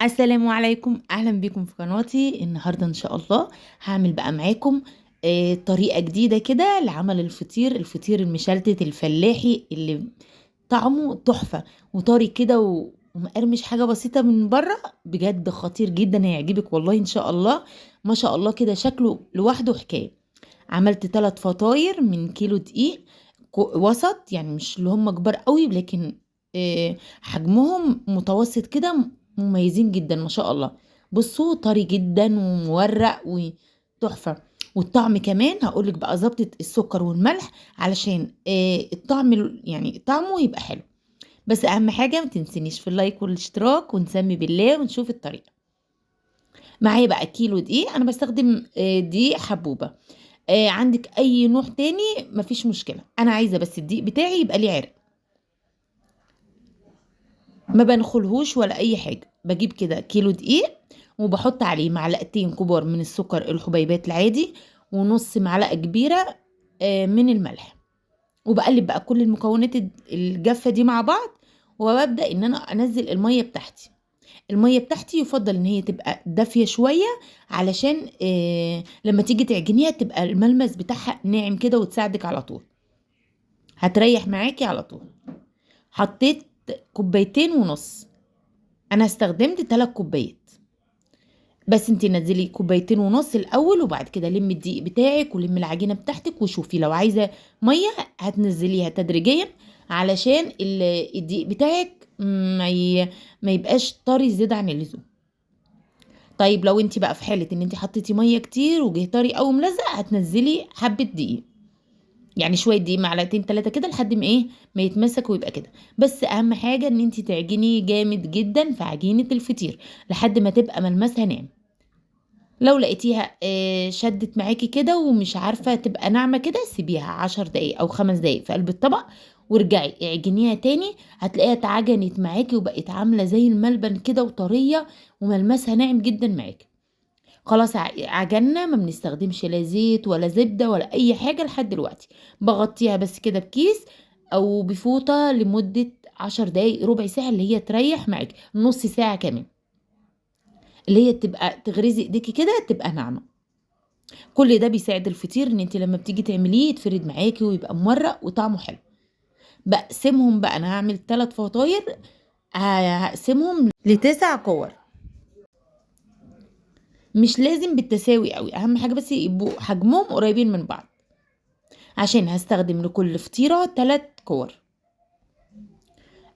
السلام عليكم، اهلا بكم في قناتي. النهارده ان شاء الله هعمل بقى معاكم طريقه جديدة كده لعمل الفطير المشلتت الفلاحي اللي طعمه تحفة وطري كده ومقرمش حاجة بسيطة من بره. بجد خطير جدا، هيعجبك والله ان شاء الله. ما شاء الله كده شكله لوحده حكاية. عملت 3 فطاير من كيلو دقيق وسط، يعني مش اللي هم كبار قوي، لكن حجمهم متوسط كده، مميزين جدا ما شاء الله. بصوا طري جدا ومورق وتحفه، والطعم كمان هقولك بقى ظبطة السكر والملح علشان الطعم يعني طعمه يبقى حلو. بس اهم حاجة ما تنسينيش في اللايك والاشتراك، ونسمي بالله ونشوف الطريقة. معايا بقى كيلو دقيق، انا بستخدم دقيق حبوبه. عندك اي نوع تاني مفيش مشكلة، انا عايزه بس الدقيق بتاعي يبقى ليه عرق، ما بنخلهوش ولا اي حاجة. بجيب كده كيلو دقيق وبحط عليه معلقتين كبار من السكر الحبيبات العادي، ونص معلقه كبيرة من الملح، وبقلب بقى كل المكونات الجافه دي مع بعض. وببدا ان انا انزل المية بتاعتي. المية بتاعتي يفضل ان هي تبقى دافيه شوية علشان لما تيجي تعجنيها تبقى الملمس بتاعها ناعم كده وتساعدك على طول، هتريح معاكي على طول. حطيت كوبايتين ونص، انا استخدمت 3 كوبايات، بس انتي نزلي كوبايتين ونص الاول، وبعد كده لمي الدقيق بتاعك ولمي العجينة بتاعتك، وشوفي لو عايزه مية هتنزليها تدريجيا علشان الدقيق بتاعك ما يبقاش طري زيادة عن اللزوم. طيب لو انتي بقى في حاله ان انتي حطيتي مية كتير وجه طري او ملزق، هتنزلي حبه دقيق، يعني شوية دقيق معلقتين 3 كده لحد ما ايه ما يتمسك ويبقى كده. بس اهم حاجة ان انتي تعجني جامد جدا في عجينه الفطير لحد ما تبقى ملمسها ناعم. لو لقيتيها شدت معاكي كده ومش عارفه تبقى ناعمة كده، سيبيها 10 دقايق او 5 دقايق في قلب الطبق وارجعي اعجنيها تاني، هتلاقيها اتعجنت معاكي وبقت عامله زي الملبن كده وطريه وملمسها ناعم جدا معاكي. خلاص عجننا، ما بنستخدمش لا زيت ولا زبدة ولا اي حاجة لحد دلوقتي. بغطيها بس كده بكيس او بفوطه لمدة 10 دقايق ربع ساعة اللي هي تريح معاكي، نص ساعة كمان، اللي هي تبقى تغرزي ايديكي كده تبقى ناعمة. كل ده بيساعد الفطير ان انت لما بتيجي تعمليه يتفرد معاكي ويبقى مورق وطعمه حلو. بقسمهم بقى، انا هعمل 3 فطاير، هقسمهم ل9 كور، مش لازم بالتساوي قوي، اهم حاجة بس يبقوا حجمهم قريبين من بعض، عشان هستخدم لكل فطيره 3 كور.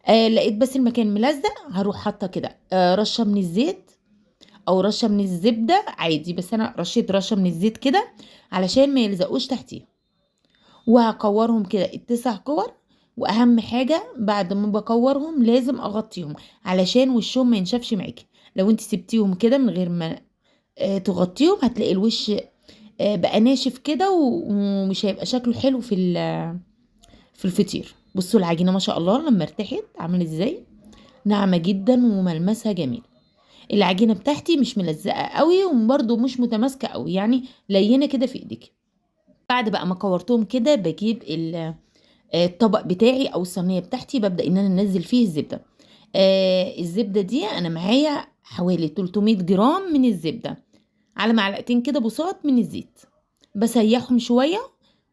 لقيت بس المكان ملزق، هروح حاطه كده رشه من الزيت او رشه من الزبدة عادي، بس انا رشيت رشه من الزيت كده علشان ما يلزقوش تحتيه. وهكورهم كده ال9 كور. واهم حاجة بعد ما بكورهم لازم اغطيهم علشان وشهم ما ينشفش معاكي. لو انت سبتيهم كده من غير ما تغطيهم هتلاقي الوش بقى ناشف كده ومش هيبقى شكله حلو في الفطير. بصوا العجينة ما شاء الله لما ارتاحت عامله ازاي، ناعمة جدا وملمسها جميل. العجينة بتاعتي مش ملزقه قوي وبرده مش متماسكة قوي، يعني لينه كده في ايديكي. بعد بقى ما كورتهم كده بجيب الطبق بتاعي او الصينية بتاعتي، ببدا ان انا انزل فيه الزبدة. الزبدة دي انا معايا حوالي 300 جرام من الزبدة على معلقتين كده بساط من الزيت، بسيحهم شوية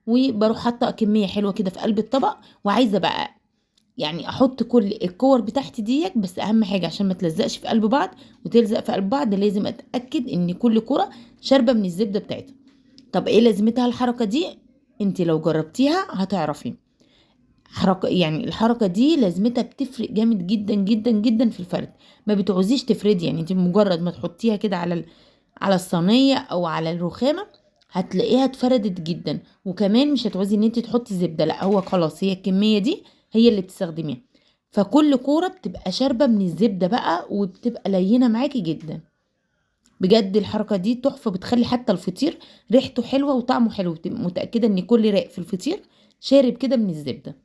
وبروح حاطه كمية حلوة كده في قلب الطبق. وعايزه بقى يعني احط كل الكور بتاعتي ديت، بس اهم حاجة عشان ما تلزقش في قلب بعض وتلزق في قلب بعض لازم اتاكد ان كل كره شاربه من الزبدة بتاعتها. طب ايه لازمتها الحركة دي؟ انت لو جربتيها هتعرفي. حركة يعني الحركة دي لازمتها بتفرق جامد جدا جدا جدا في الفرد، ما بتعوزيش تفردي، يعني انت مجرد ما تحطيها كده على الصينية او على الرخامه هتلاقيها اتفردت جدا. وكمان مش هتعوزي ان انت تحطي زبدة، لا هو خلاص هي الكمية دي هي اللي بتستخدميها. فكل كورة بتبقى شاربه من الزبدة بقى وبتبقى لينه معاكي جدا. بجد الحركة دي تحفة، بتخلي حتى الفطير ريحته حلوة وطعمه حلو، بتبقي متاكدة ان كل رق في الفطير شارب كده من الزبدة.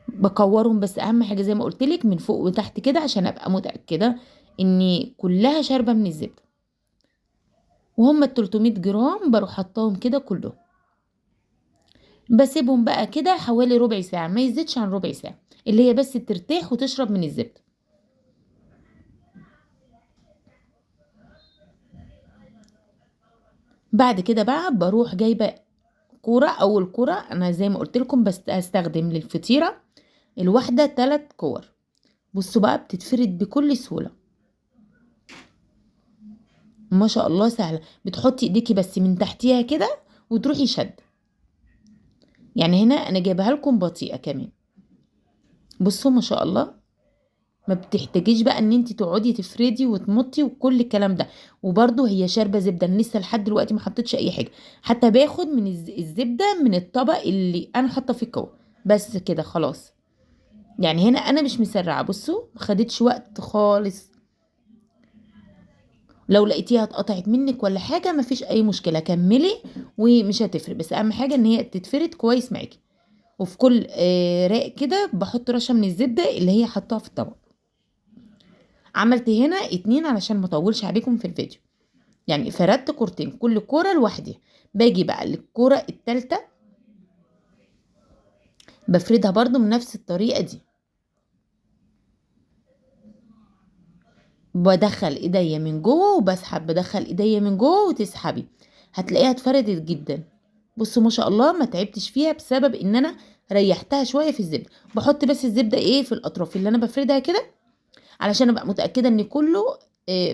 بكورهم بس اهم حاجة زي ما قلت لك من فوق وتحت كده عشان ابقى متاكدة ان كلها شاربه من الزبدة. وهم ال 300 جرام بروح حطاهم كده كلهم، بسيبهم بقى كده حوالي ربع ساعة، ما يزيدش عن ربع ساعة، اللي هي بس ترتاح وتشرب من الزبدة. بعد كده بقى بروح جايبه كورة، اول كورة انا زي ما قلت لكم بس هستخدم للفطيره الواحدة 3 كور. بصوا بقى بتتفرد بكل سهولة ما شاء الله، سهلة. بتحطي ايديكي بس من تحتيها كده وتروحي شد. يعني هنا انا جايبها لكم بطيئه كمان. بصوا ما شاء الله، ما بتحتاجيش بقى ان انت تقعدي تفردي وتمطي وكل الكلام ده. وبرده هي شاربه زبدة، انا لسه لحد دلوقتي ما حطيتش اي حاجة، حتى باخد من الزبدة من الطبق اللي انا حاطه فيه الكور بس كده خلاص. يعني هنا انا مش مسرعة، بصوا ما خدتش وقت خالص. لو لقيتيها اتقطعت منك ولا حاجة مفيش اي مشكلة، كملي ومش هتفرق، بس اهم حاجة ان هي تتفرد كويس معاكي. وفي كل راق كده بحط رشه من الزبدة اللي هي حطاها في الطبق. عملت هنا 2 علشان ما اطولش عليكم في الفيديو، يعني فردت كورتين كل كورة لوحدها. باجي بقى للكورة التالتة بفردها برضو من نفس الطريقة دي، بدخل ايديا من جوه وبسحب، بدخل ايديا من جوه وتسحبي، هتلاقيها اتفردت جدا. بصوا ما شاء الله ما تعبتش فيها بسبب ان انا ريحتها شوية في الزبدة. بحط بس الزبدة في الاطراف اللي انا بفردها كده علشان ابقى متاكدة ان كله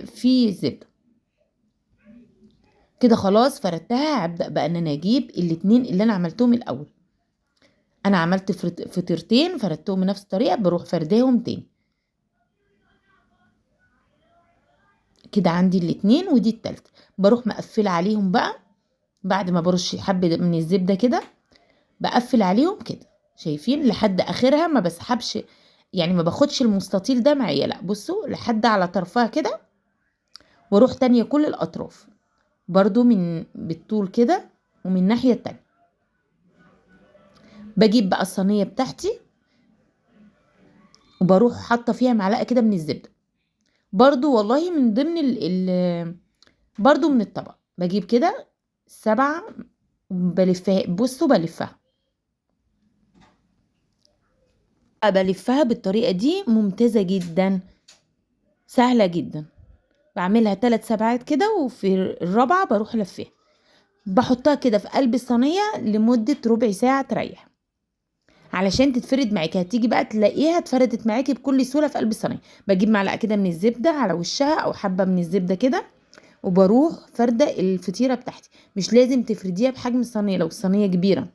فيه زبدة كده. خلاص فردتها. هبدا بقى ان انا اجيب الاتنين اللي انا عملتهم الاول. انا عملت فطيرتين فردتهم بنفس الطريقة، بروح فرداهم تاني كده. عندي الاتنين ودي التالتة. بروح مقفلة عليهم بقى بعد ما برش حبه من الزبدة كده، بقفل عليهم كده شايفين لحد اخرها، ما بسحبش يعني ما باخدش المستطيل ده معايا، لا بصوا لحد على طرفها كده، واروح تانية كل الاطراف برضو من بالطول كده ومن الناحية التانية. بجيب بقى الصينية بتاعتي وبروح حاطه فيها معلقه كده من الزبدة برضو، والله من ضمن ال برضو من الطبق. بجيب كده 7 بلفها، بصوا بلفها، بلفها بالطريقة دي ممتازة جدا، سهلة جدا. بعملها 3 سبعات كده، وفي الرابعة بروح لفيها، بحطها كده في قلب الصينية لمدة ربع ساعة تريح علشان تتفرد معاكي. هتيجي بقى تلاقيها اتفردت معاكي بكل سهولة في قلب الصينية. بجيب معلقه كده من الزبدة على وشها او حبه من الزبدة كده، وبروح فرده الفطيره بتاعتي. مش لازم تفرديها بحجم الصينية لو الصينية كبيرة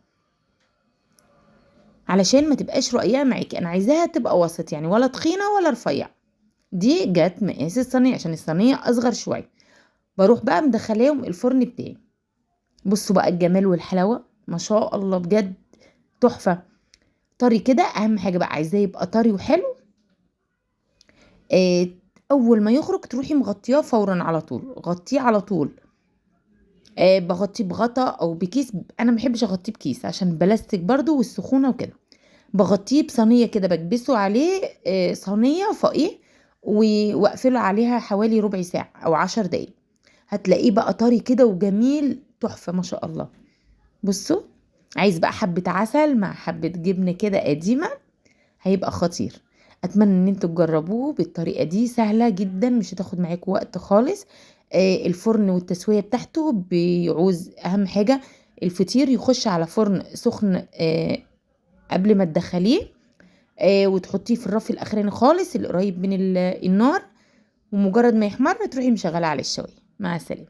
علشان ما تبقاش رقيقه معاكي، انا عايزاها تبقى وسط يعني، ولا تخينة ولا رفيعة. دي جت مقاس الصينية عشان الصينية اصغر شوية. بروح بقى مدخلاهم الفرن بتاعي. بصوا بقى الجمال والحلاوه ما شاء الله بجد تحفة. طري كده، اهم حاجة بقى عايزاه يبقى طري وحلو. اول ما يخرج تروحي مغطياه فورا على طول، غطيه على طول. بغطيه بغطا او بكيس، انا ما بحبش اغطيه بكيس عشان بلاستيك برضو والسخونه وكده. بغطيه بصينيه كده، بكبسه عليه صينية فوقيه واقفله عليها حوالي ربع ساعة او 10 دقايق. هتلاقيه بقى طري كده وجميل تحفة ما شاء الله. بصوا عايز بقى حبه عسل مع حبه جبنه كده قديمة، هيبقى خطير. اتمنى ان انتوا تجربوه بالطريقة دي، سهلة جدا مش هتاخد معاكم وقت خالص. الفرن والتسويه بتاعته بيعوز اهم حاجة الفطير يخش على فرن سخن قبل ما تدخليه، وتحطيه في الرف الاخراني خالص اللي قريب من النار، ومجرد ما يحمر تروحي مشغله على الشوايه. مع السلامة.